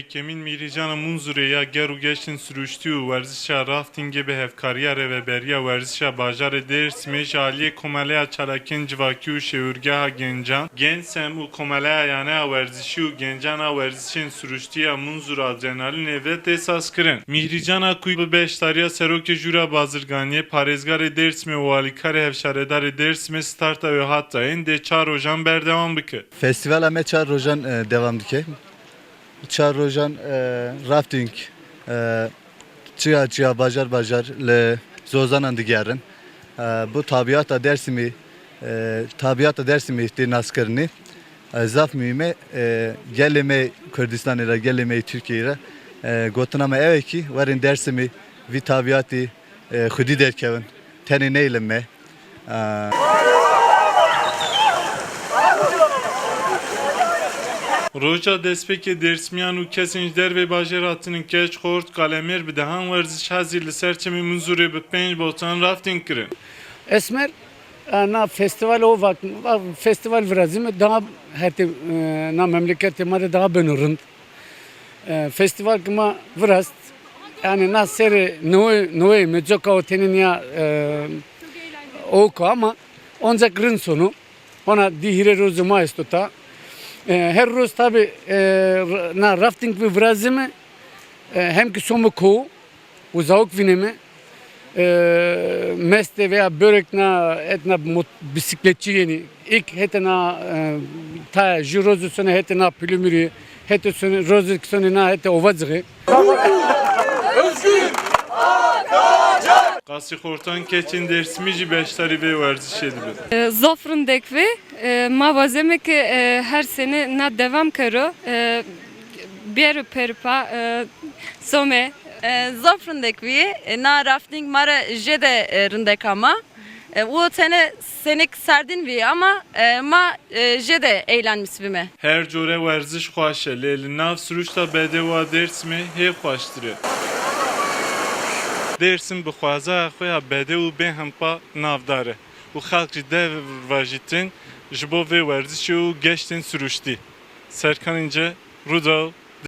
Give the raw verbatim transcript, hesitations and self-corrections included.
Yekemîn Mîhrîcana Munzurê ya Ger û Geştên Sirûştî û Werzişa Raftingê bi hevkariya Rêveberiya Werzişa Bajarê Dêrsimê ji aliyê Komeleya Çalakiyên Civakî û Şêwirgeha Gencan, Gensem û Komeleya Yaneya Werzişî û Gencan a Werzişên Sirûştî ya Munzur Adrenalînê ve tê sazkirin. Mîhrîcana ku bi beşdariya Serokê Jûra Bazirganiyê, Parêzgarê Dêrsimê û Alîkarê Hevşaredarê Dêrsimê starta wê hat dayîn dê çar rojan berdewam bike. Festîvala me çar rojan, e, devam dike. Çar rojan, e, rafting, e, çiya çiya, bajar bajar li zozanan digerin. E, bu tabiata Dêrsimî, e, tabiata Dêrsimî tê naskirinî. E, zaf muhîm e, e, gelê me Kurdistanê re, gelê me Tirkiyeyê re, e, gotina me ew e kî werin Dêrsimî vî tabiatî, e, xwedî derkevin. Tenê neyê li me. E, Roja destpêkê Dêrsimiyan û kesên ji dervê bajêr hatinin keç, xort, kalemêr bi dehan werziş hazî li ser çemê Munzurê bi pênc botan rafting kirin. Esmer, e, na festival o vak, va-, festival virazîme daha hertê, e, na memleketê ma de daha beno rind. E, festival ki ma virast, yani na serê newê, newê me coka o tenê niya, e, oka ama ancak rind sono. Hona dî hîrê rozê ma esto ta. E, her roz tabi, e, r-, na rafting vi virazîme, e, hem ki somo ko, û zawik vînê me, e, mestê veya börek na, et na mot-, bisikletçî yenî. İlk hete na, e, ta ji rozê sone hete na Pilimurî, hete sone, rozê sone na hete Ovacixê. Qasî xortan keçên Dêrsimî jî beşdarî vê werzişê dibin. E, zaf rindek vê, e, ma wazeme ke, e, her sene na devam kero, e, bêro perpa, e, some. E, zaf rindek vî, e, na rafting ma re jê de, e, rindek ama. E, û tene senik serdin vî ama, e, ma, e, jê de eğlenmiş bime. Her cure werziş xweş e, lê li nav siruşta bedew a Dêrsimê hê xweştir e. Dêrsim bi xwezaya xwe ya bedew û bêhempa navdar e û xelk ji derve jî tên ji bo vê werzişê û geştên siruştî. Serkan İnce, Rûdaw,